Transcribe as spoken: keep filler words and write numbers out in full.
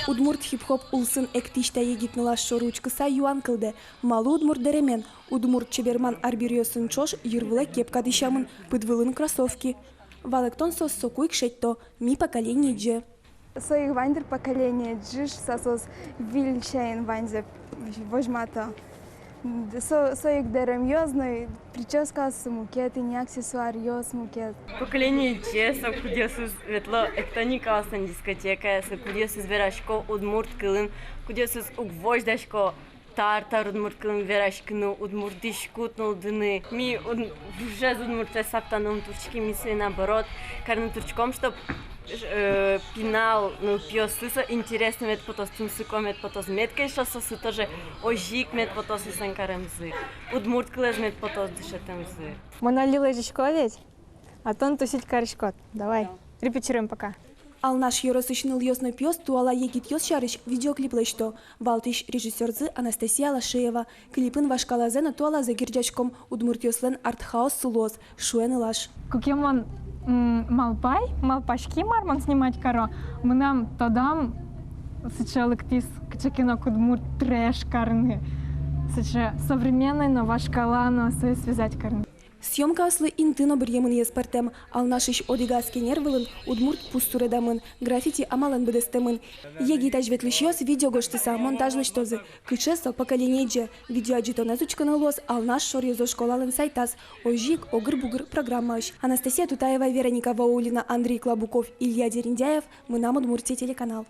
Удмурт хип-хоп улсын эктӥсь та егит нылаш шоры учкыса юан кылдэ: малы удмурт дэремен? Удмурт чеберман арбериосын ӵош йырвылэ кепка дӥсямын, пыдвылын кроссовки. Валэктон соос соку ик шедьто: «Ми поколение Ӟ». Соин ик вань дыр поколение Ӟ шуса, соос выль сямен ваньзэ возьмато. Д-, со-, соин ик дэремъёс но, и причёскаос мукет, и ни аксессуаръёс мукет. Поколение Ӟ со, кудъёсыз ветло «Эктоника» улсын дискотекае, со, кудъёсыз верасько удмурт кылын, кудъёсыз уг возьдасько тар-тар удмурт кылын вераськыны, удмурт дӥськут нуллыны. Ми уд-, вужез удмуртэз саптаны ум туртским, ми сое, наоборот, карыны туртском, чтоб, э, пинал нылпиослы со интересно мед потоз, тунсыко мед потоз, мед кельшоз соослы тоже, озьы ик мед потоз сэн каремзы, удмурт кылэз мед потоз дышетэмзы. Мон али лэзисько ведь, а тон тусить кариськод. Давай, репетируем пока. Алнаш ёросысь нылъёс но пиос туала егитъёс сярысь видеоклип лэсьто. Валтӥсь режиссёрзы Анастасия Лашеева. Клипын вашкалазэ но туалазэ герӟаськом, удмуртъёслэн арт-хауссы луоз, шуэ нылаш. Куке мон, м, малпай, малпаськи, мар мон снимать каро, мынам тодам сыӵе лыктӥз: кыӵе ке но удмурт трэш карыны, сыӵе современной но, вашкала но, сое связать карыны. Съёмкаослы инты но быръемынэз пӧртэм. Алнашысь одӥг ас кенер вылын удмурт пус суредамын, граффити амалэн быдэстэмын. Егит азьветлӥсьёс видео гожтыса монтаж лэсьтозы. Кыӵе со поколение Ӟ, видео адӟытонэз учкыны луоз Алнаш шоръёзо школалэн сайтаз, озьы ик «Огыр-бугыр» программаысь. Анастасия Тутаева, Вероника Ваулина, Андрей Клабуков, Илья Дерендяев, «Мынам Удмуртие» телеканал.